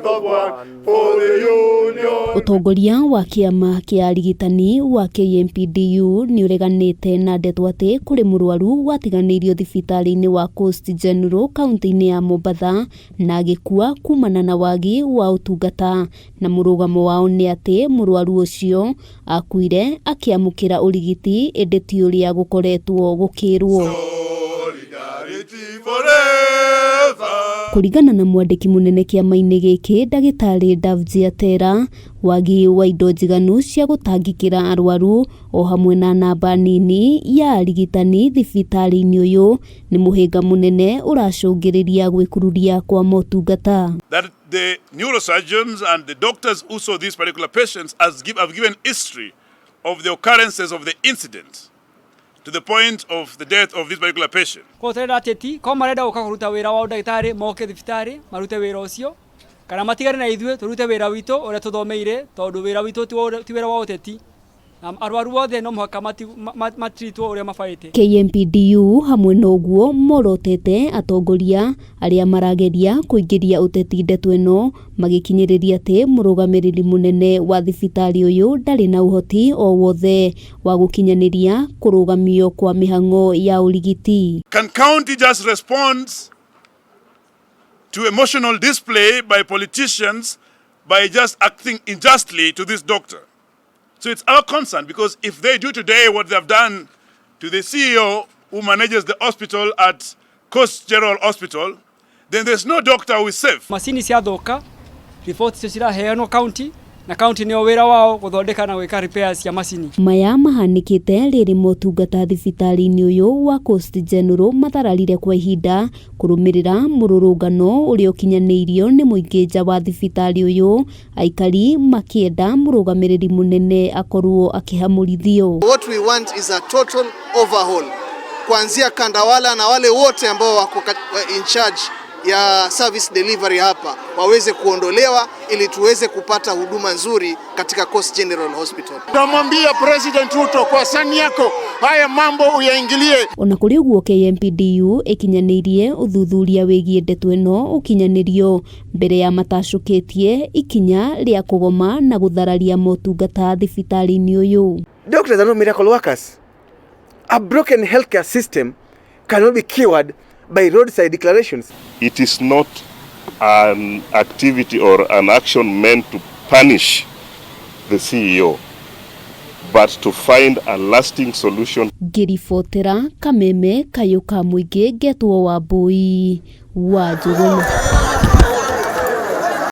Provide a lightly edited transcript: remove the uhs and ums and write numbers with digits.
strength of one for the union. Ũtongoria wa kĩama kĩa arigitani wa KMPDU nĩ ũreganĩte na ndeto atĩ kũrĩ mũrwaru watiganĩirio thibitarĩ-inĩ wa Coast General kaunti-inĩ ya Mombatha na agĩkua kumana na wagi wa ũtungata, na mũrũgamo wao nĩ atĩ mũrwaru ũcio akuire akĩamũkĩra ũrigiti ĩndĩ ti ũrĩa gũkoretwo gũkĩrwo. Solidarity forever. Kũringana na mwandĩki mũnene kĩama-inĩ gĩkĩ, ndagĩtarĩ Davji Atera, wagi wa indo njiganu cia gũtangĩkĩra arwaru o hamwe na namba nini ya arigitani thibitarĩ-inĩ ũyũ nĩ mũhĩnga mũnene ũracũngĩrĩria gwĩkururia kwa motungata. That the neurosurgeons and the doctors who saw these particular patients have given history of the occurrences of the incident to the point of the death of this particular patient. Koguo tũrenda ateti ko marenda gũka kũruta wĩra wa ũndagĩtarĩ moke thibitarĩ marute wĩra ũcio, kana matigane na ithuĩ tũrute wĩra witũ ũrĩa tũthomeire, tondũ wĩra witũ ti wĩra wa ũteti, na arwaru othe no mũhaka matritwo ũrĩa mabaĩte. KMPDU hamwe na ũguo morotete atongoria arĩa marageria kũingĩria ũteti ndeto ĩno, magĩkinyĩrĩria atĩ mũrũgamĩrĩri mũnene wa thibitarĩ ũyũ ndarĩ na ũhoti o wothe wa gũkinyanĩria kũrũgamio kwa mĩhang'o ya ũrigiti. Can county just respond to emotional display by politicians by just acting unjustly to this doctor? So it's our concern, because if they do today what they have done to the CEO who manages the hospital at Coast General Hospital, then there's no doctor who is safe. Macini ciathũka, riboti icio ciraheanwo county, na county nĩo wĩra wao gũthondeka na gwĩka repairs cia macini. Maya mahanĩkĩte rĩrĩ motungata thibitarĩ-inĩ ũyũ wa Coast General mathararire kwa ihinda kũrũmĩrĩra mũrũrũngano ũrĩa ũkinyanĩirio nĩ mũingĩ nja wa thibitarĩ ũyũ, aikari makĩenda mũrũgamĩrĩri mũnene akorwo akĩhamũrithio. What we want is a total overhaul kuanzia Kandawala na wale wote ambao wako in charge ya service delivery hapa waweze kuondolewa ili tuweze kupata huduma nzuri katika Coast General Hospital. Tunamwambia President Ruto, kwa sani yako haya mambo uyaingilie. Ona kũrĩ ũguo, KMPDU ĩkinyanĩirie ũthuthuria wĩgiĩ ndeto ĩno ũkinyanĩrio mbere ya matacũkĩtie ikinya rĩa kũgoma na gũthararia motungata thibitarĩ-inĩ ũyũ. Doctors are not miracle workers. A broken healthcare system cannot be cured by roadside declarations. It is not an activity or an action meant to punish the CEO, but to find a lasting solution. Ngĩribotera kameme kayũ ka mũingĩ, ngetwo Wambui wa Njũgũna.